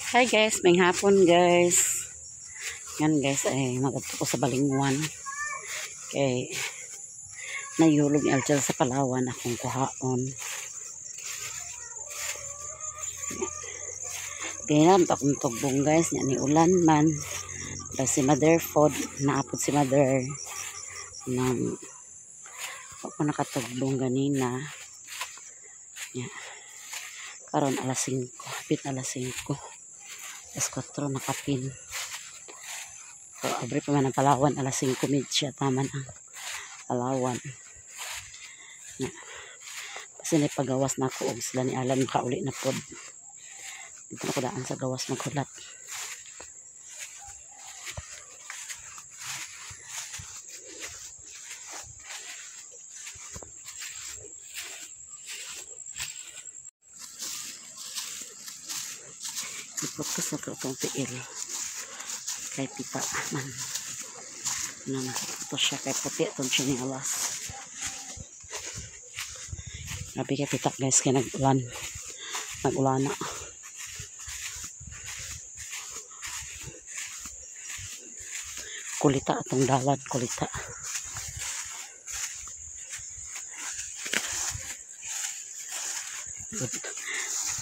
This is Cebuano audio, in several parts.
Hi guys, may hapon guys. Yan guys, ay magadto ko sa Balingwan. Kay nayulog ni Algel sa Palawan akong kuhaon. Kaya naman akong tugbong guys, niya ni ulan man. Dahil si Mother Ford, naapod si Mother nang ako nakatugbong ganina. Ya. Karon alas 5, hapit alas 5. Alas 4 nakapin. So, abre pa man ang Palawan, alas 5:30 taman ang Palawan. Ya. Kasi pagawas na ako og sila ni Alan makauli na pod. Dito na ko daan sa gawas maghulat. Ipokus na to itong tiil. Kay pita man. Ano ito siya kay puti itong chinelas. Grabe kay pita guys kay nag-ulan. Nag-ulan na. Kulita atong dalan, kulita.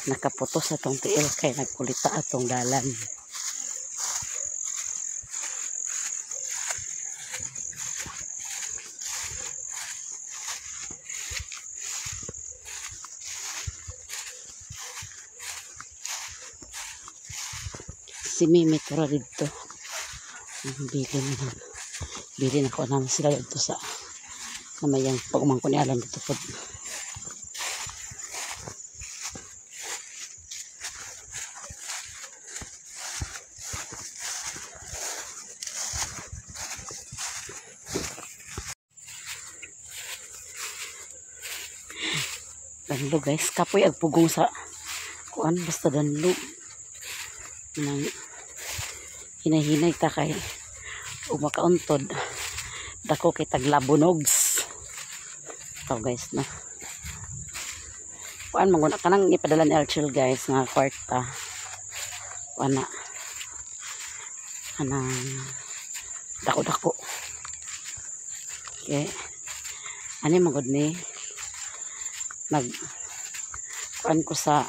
Nakaputos atong tiil kay nagkulita atong dalan. Si Mimi tura dito. Bili na. Bili na ko naman sila dito sa namayang pag-umangko ni Alan dito po. Danlo guys, kapoy agpugong sa kuan basta danlo. Nang hinahinay ta kay ug makauntod dako kay taglabunogs. Ito guys na. Kuan man guna kanang ipadala ni Alchil guys nga kwarta. Kuan na. Kanang dako-dako. Okay. Ani man gud ni nag kuan ko sa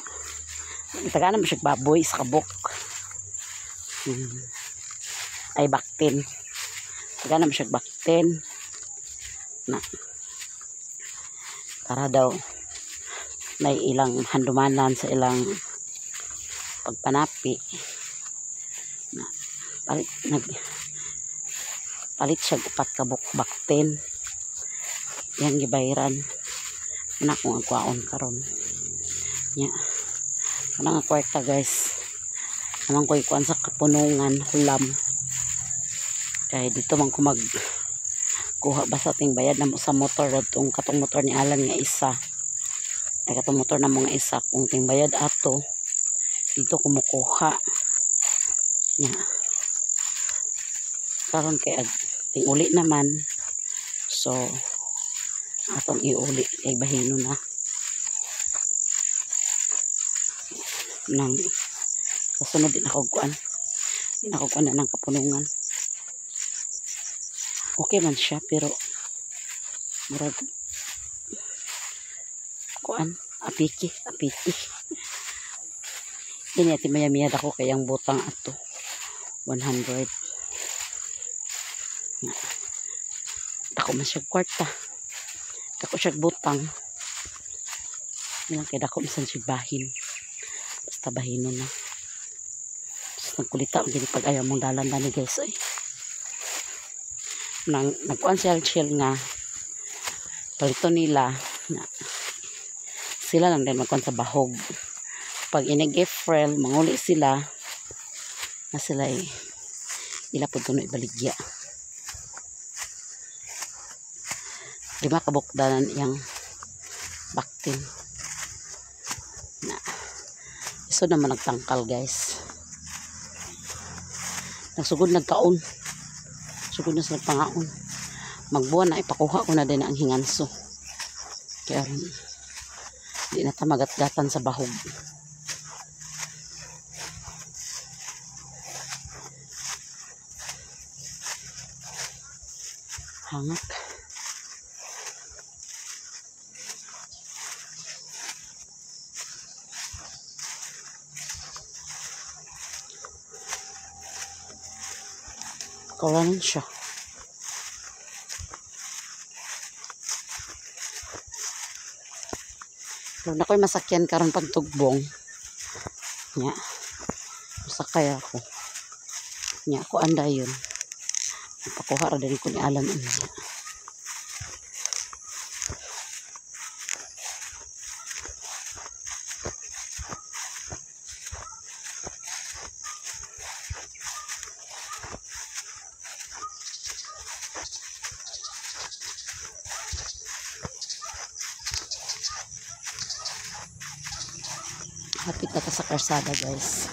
itagaan naman siya baboy sa kabok. Ay baktin. Tagaan naman siya baktin. Na. Para daw may ilang handumanan sa ilang pagpanapi. Na, palit, nag, palit siya upat kabok baktin. Yang gibayran. Na akong agwaon karon. Nya. Kanang kwarta guys. Naman ko ikuan sa kapunungan hulam. Kay dito man ko mag kuha basta ting bayad na mo sa motor atong katong motor ni Alan nga isa. Ay katong motor na mga isa kung ting bayad ato dito kumukuha. Nya. Karon kay ting uli naman. So atong iuli kay bahino na. Nang sa sunod din ako kuan. Din ako kuan na ng kapunungan. Okay man siya pero murag kuan apiki apiki. Dini ati maya-maya dako kay ang butang ato 100. Dako man siya kwarta. Dako siya butang. Nilang kay dako man siya bahin. Basta bahino na. Tapos nagkulita ang gini pag ayaw mong dalan dani guys ay. Nang nagkuan si Alchel nga palito nila na sila lang din magkuan sa bahog. Pag inig-April manguli sila na sila ay ila pud kuno ibaligya. Lima kabukdanan iyang baktin. Na. Iso naman nagtangkal guys. Nagsugod nagkaon. Sugod na sa nagpangaon. Magbuwan na ipakuha ko na din ang hinganso. Kaya di na ta magatgatan sa bahog. Hangak. Kaulanan siya. Pero na ko'y masakyan karon pagtugbong. Nya. Masakay ako. Nya ako anda yun. Napakuha ra din ko ni Alan unya. Hapit na ta sa karsada, guys.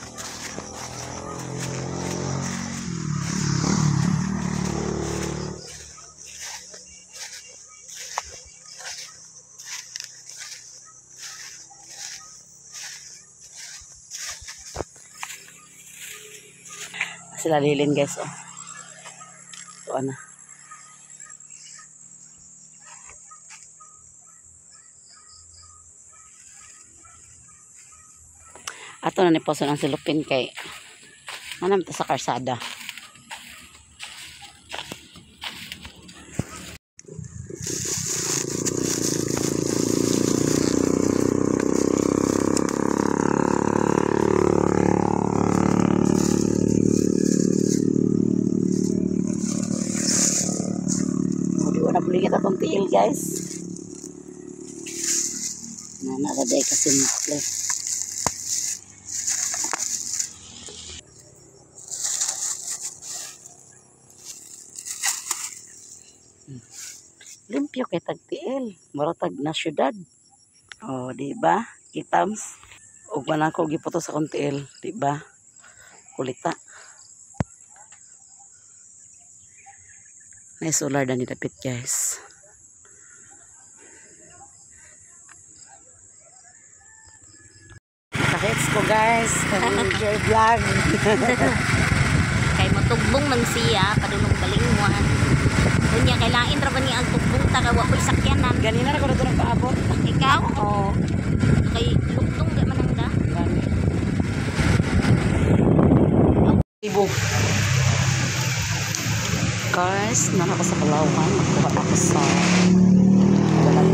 Sila lilin, guys, oh. Ito na. Ato na ni Poson ang silupin kay manam ta sa karsada. Di na buligit atong tiil, guys. Na naraday kasi simple. Limpyo kay tagtiil, mura tag na syudad. Oh, di ba? Kitams. Ug man ako giputo sa akong tiil, di ba? Kulita. May solar na ni dapit, guys. Nakahits ko, guys. Enjoy vlog. Kay motugbong man siya padulong Balingwan. Unya kay lain ra ba niya ang tugbong ta kay wa ko'y sakyanan. Ganina ra ko na nagpaabot. Ikaw? Oo. Kay luktong ga man ang da. Gani. Ibo. Guys, nana ko sa Palawan. Nagkuha ako sa Dalag.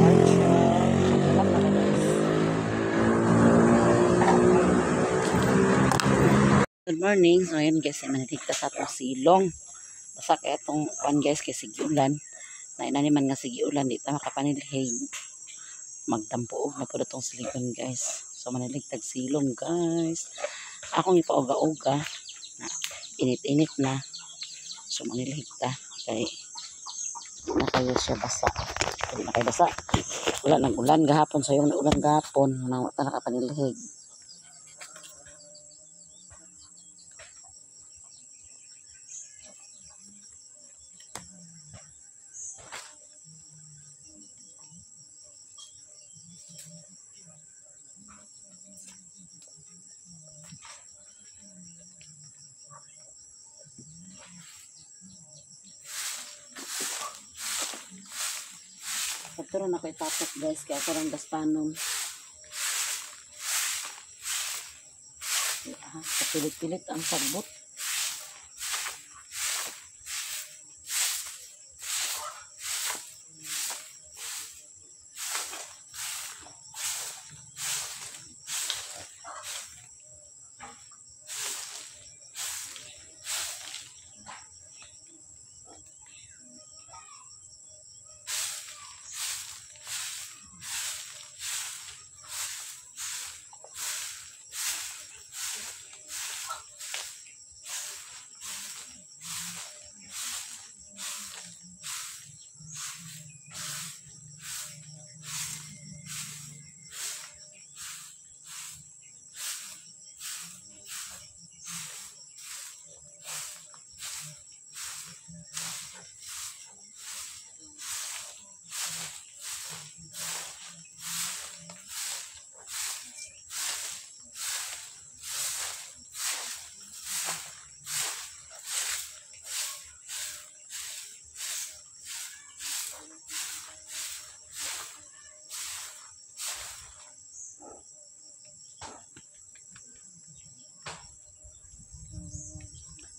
Good morning. So, ayun guys, ay maniligta sa atong silong. Basta kaya itong pan guys, kay sige ulan. Nainani man nga sige ulan, di ta makapanilhig. Magdampuog na po itong siligon, guys. So, maniligtag silong, guys. Akong ipauga-uga. Na, init-init na. So, manilhig ta. Kay, na kayo siya basa. Hindi na kayo basa. Wala nang ulan gahapon. Sayong na ulan gahapon. Wala ta nakapanilhig. Pagturo na ko itatok, guys, kaya ako lang gaspanon. Ah, kapilit-pilit ang sagbot.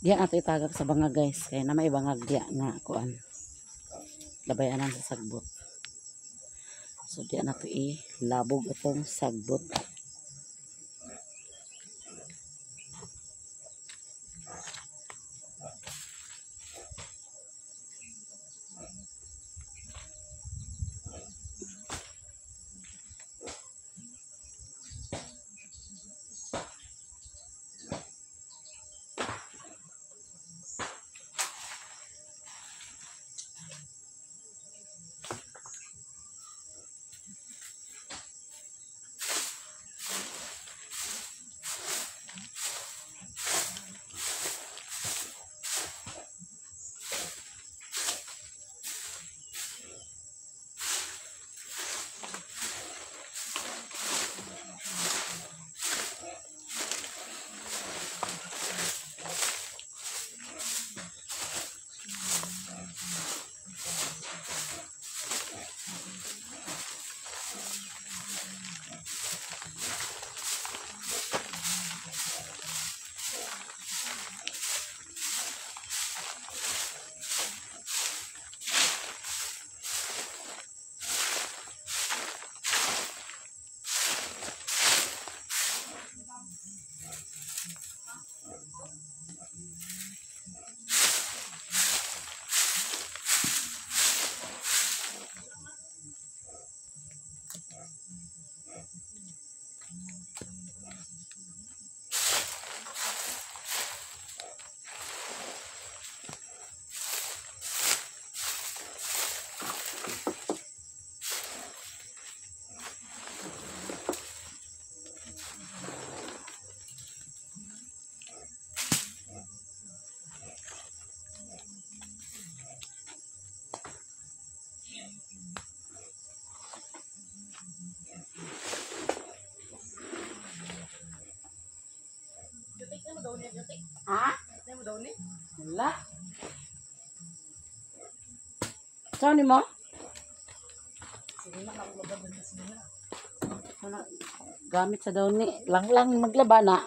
Diya nato itagak sa bangag, guys, kay na may bangag diya nga kuan. Labayanan sa sagbot. So diya nato ilabog atong sagbot. Ha? Wala. Saan ni mo? Ano, gamit sa downy. Lang lang maglaba na.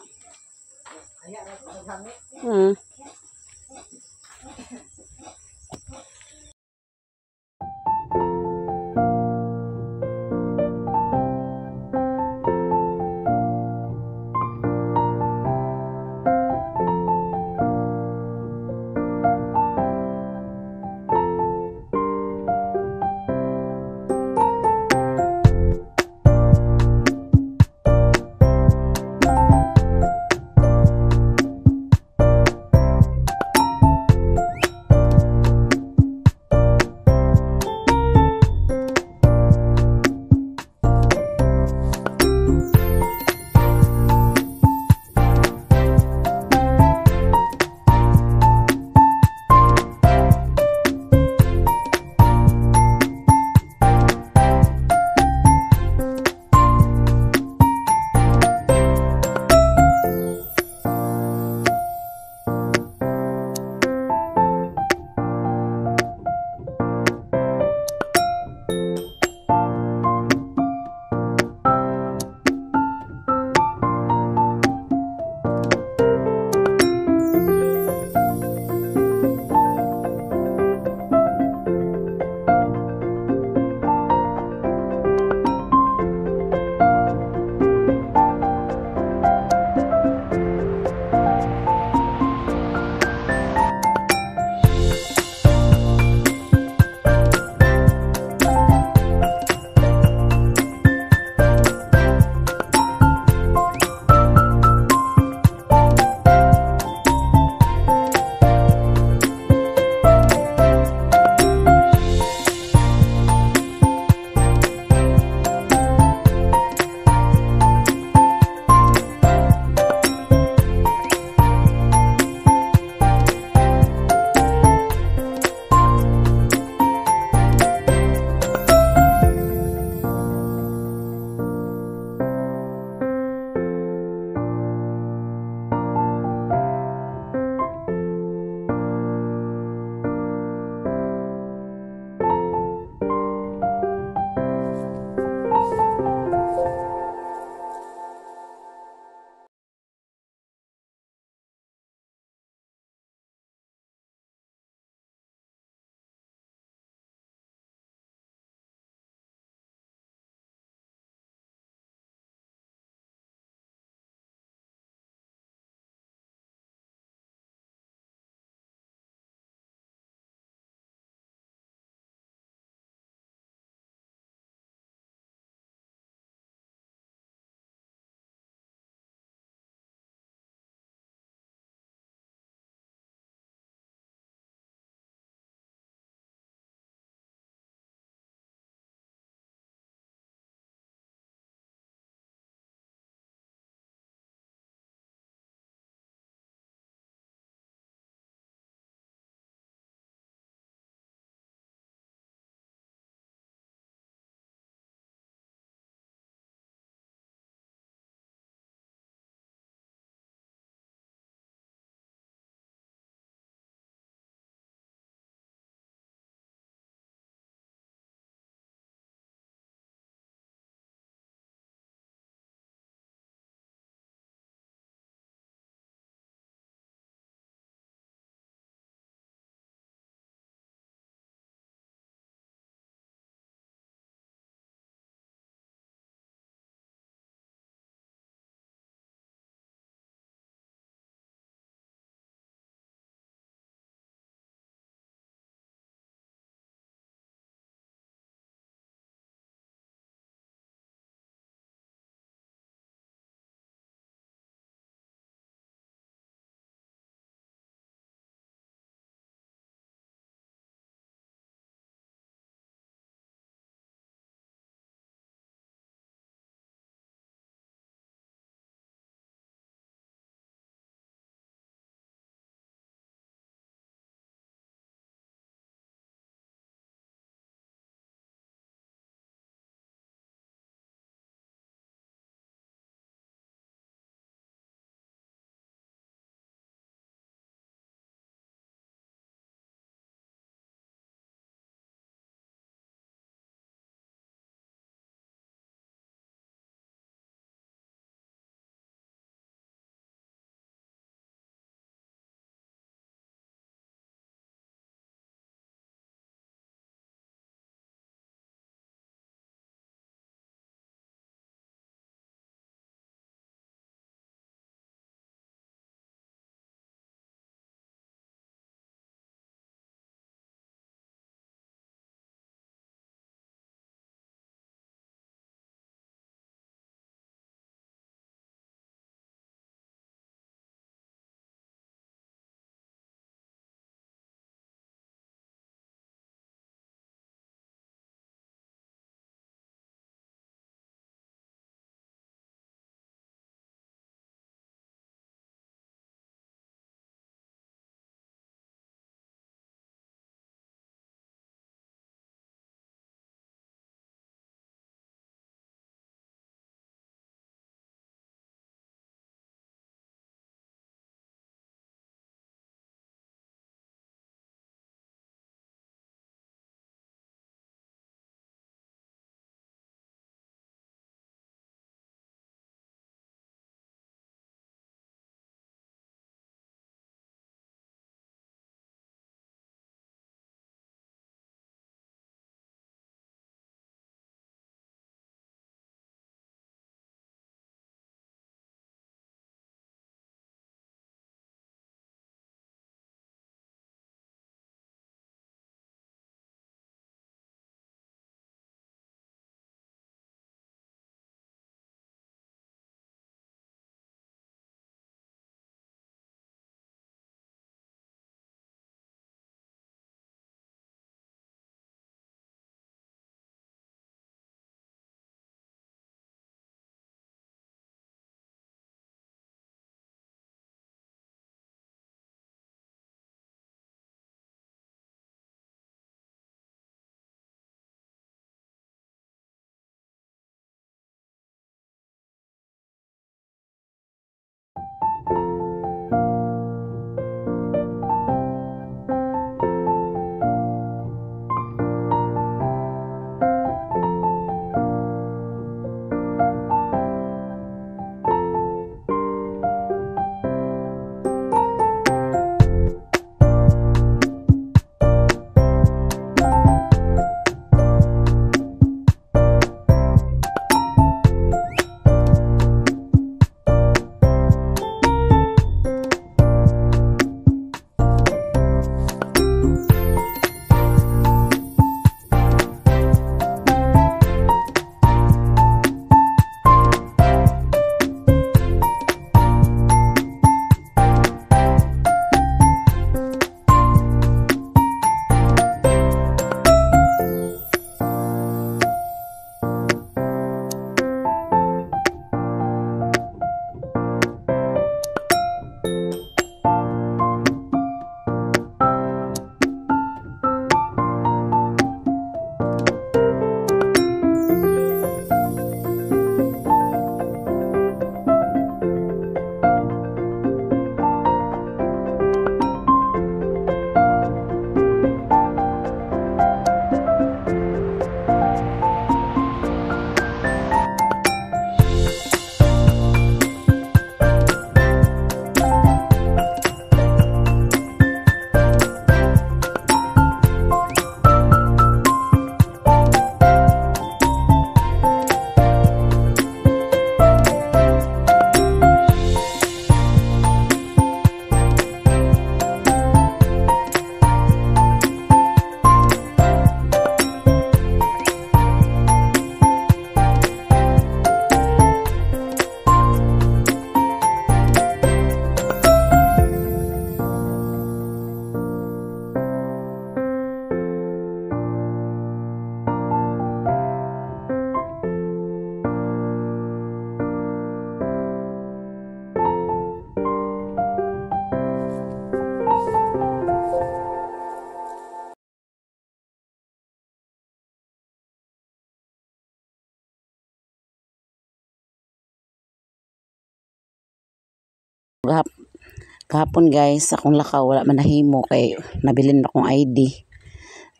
Gahapon guys, akong lakaw wala man nahimo kay nabilin na akong ID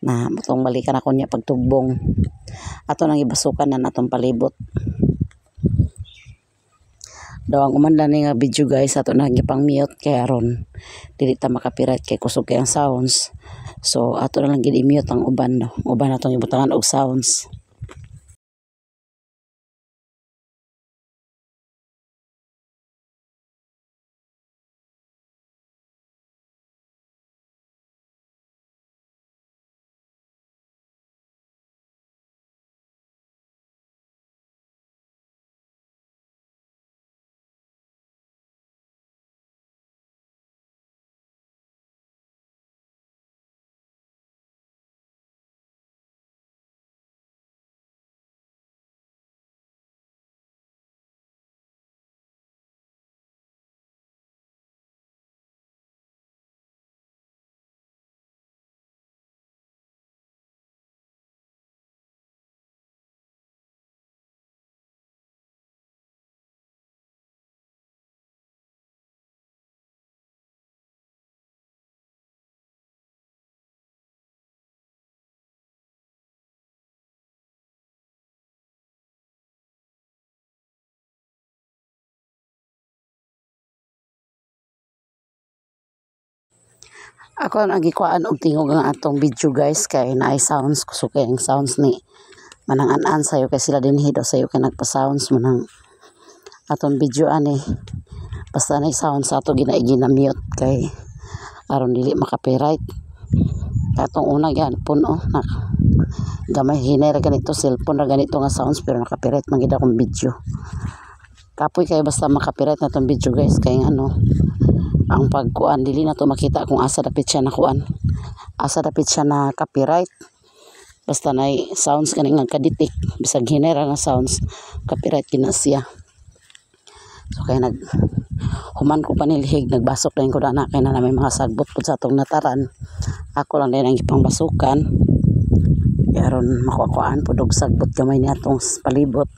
na mutong balikan ako niya pagtugbong. Ato nang ibasukan na natong palibot. Daw ang umanda ni nga video guys, ato nang gipang mute kay aron dili ta maka-copyright kay kusog kay ang sounds. So ato na lang gid i-mute ang uban, no. Uban atong ibutangan og sounds. Ako ang gikuhaan og tingog ang atong video guys kay naay sounds, kusog kay ang sounds ni manang an-an sayo kay sila dinhi daw sayo kay nagpa-sounds manang atong video ani basta nay sounds ato ginaigi na mute kay aron dili maka-copyright. Atong una gyud pon oh na, gamay hinay ra ganito cellphone ra ganito nga sounds pero naka-copyright man gid akong video. Kapoy kayo basta maka-copyright na tong video guys kay ano ang pagkuan dili na to makita kung asa dapit siya nakuan, asa dapit siya na copyright. Basta nay sounds kani nga kadetect bisag hinay ra nga sounds copyright gina siya. So kay nag human ko panilhig nagbasok dayon ko dana kay na may mga sagbot pud sa atong nataran. Ako lang din ang ipangbasukan aron makukuan pud og sagbot gamay ni atong palibot.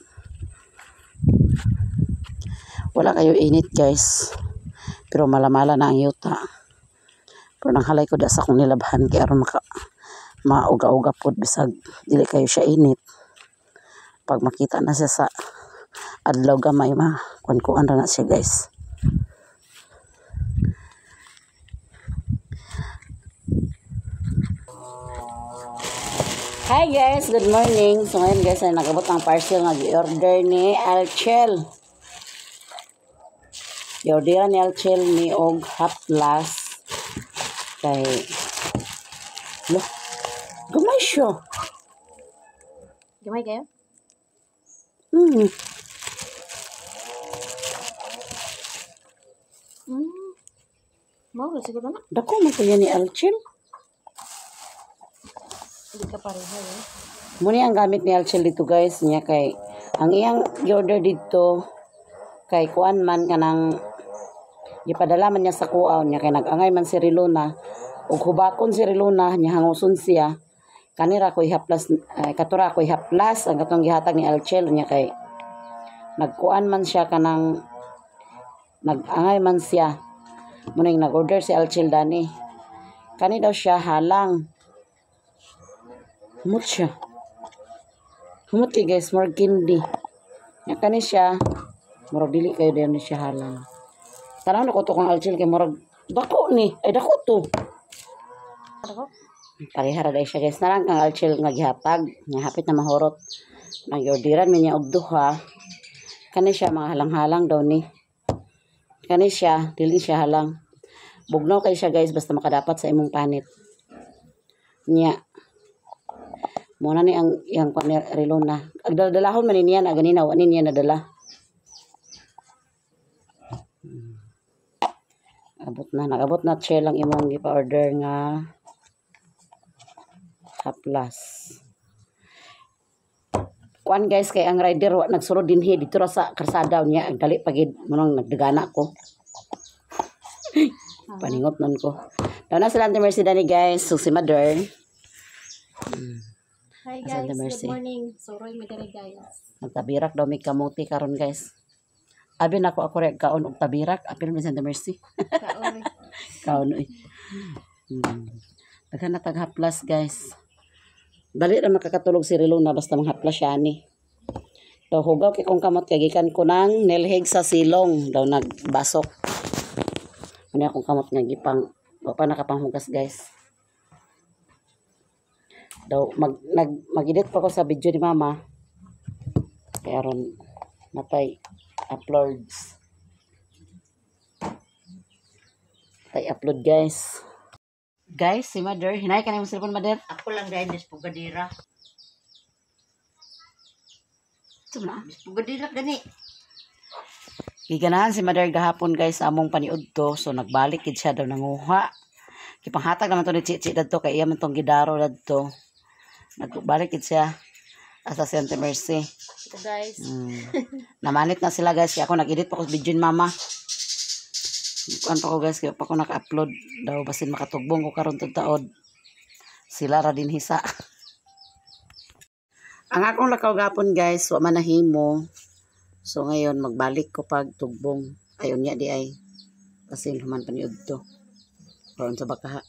Wala kayo init guys pero malamala na ang yuta. Pero nanghalay ko da sa akong nilabhan kay aron maka mauga-uga pod bisag dili kayo siya init. Pag makita na siya sa adlaw gamay ma kuan-kuan ra na siya guys. Hi guys, good morning. So ngayon guys ay nagabot ang parcel nga gi-order ni Alchel. I-orderan ni Alchel ni og haplas kay lo gamay siya. Gamay kayo? Mao ra siguro na. Dako man kuya ni Alchel. Hindi ka pareha eh. Muni ang gamit ni Alchel dito guys niya kay ang iyang i-order dito kay kuan man kanang gipadala man niya sa kuaw niya kay nag-angay man si Rilona ug hubakon si Rilona niya hanguson siya kanira koy haplas katura koy haplas ang katong gihatag ni Alchel niya kay nagkuan man siya kanang nag-angay man siya. Muna yung nag-order si Alchel dani kani daw siya halang humot siya. Humot kay guys, more candy. Nya kani siya murag dili kayo dayon ni siya halang. Tanaw na ko to kang Alchel kay murag dako ni. Ay dako to. Dako. Pareha ra day siya guys. Narang kang Alchel nga gihatag, nga hapit na mahurot. Nag-orderan mi niya og duha. Kani siya mga halang-halang daw ni. Kani siya, dili siya halang. Bugnaw kay siya guys basta makadapat sa imong panit. Nya muna ni ang iyang kuan ni Rilona. Agdaldalahon man niya na ganina wa ni niya nadala. Abot na, nagabot na Chel ang imong gipa-order nga haplas. Kuan guys kay ang rider wa nagsulod dinhi dito ra sa karsada niya ang dali pagid munang nagdagana ko. Paningot nun ko. Daw na sila Auntie Mercy dani guys, so si Mother. Hi Asa guys, Auntie good Mercy? morning. Suroy mi diri guys. Nagtabirak daw may kamuti karon guys. Abi na ako rek kaon og tabirak, apil man sa The Mercy. Kaon. Kaon oy. Daghan na tag haplas, guys. Dali ra makakatulog si Rilona basta manghaplas siya ani. Daw hugaw kay kong kamot kay gikan ko nang nilhig sa silong, daw nagbasok. Ano akong kamot nga gipang wa pa nakapanghugas, guys. Daw mag-edit pa ko sa video ni Mama. Kaya ron natay uploads. Tay upload, guys. Guys, si Mother, hinay ka na yung cellphone, Mother. Ako lang dahil dispugadira. Ito na. Dispugadira gani. Giganahan si Mother gahapon, guys, sa among paniud to. So nagbalik gid siya, daw nanguha. Gipanghatag naman to ni Chichi dadto kay iya man tong gidaro dadto. Nagbalik gid siya asa si Auntie Mercy. Ito, guys. Namanit na sila, guys, kaya ako nag-edit pa ko sa video ni Mama. Kuan pa ko, guys, kaya pa ko naka-upload, daw basin makatugbong ko karon tug taod. Sila ra din hisa. Ang akong lakaw gapon, guys, wa man nahimo. So ngayon magbalik ko pag tugbong. Ayon niya di ay kasi human paniud to. Karon sa bakaha.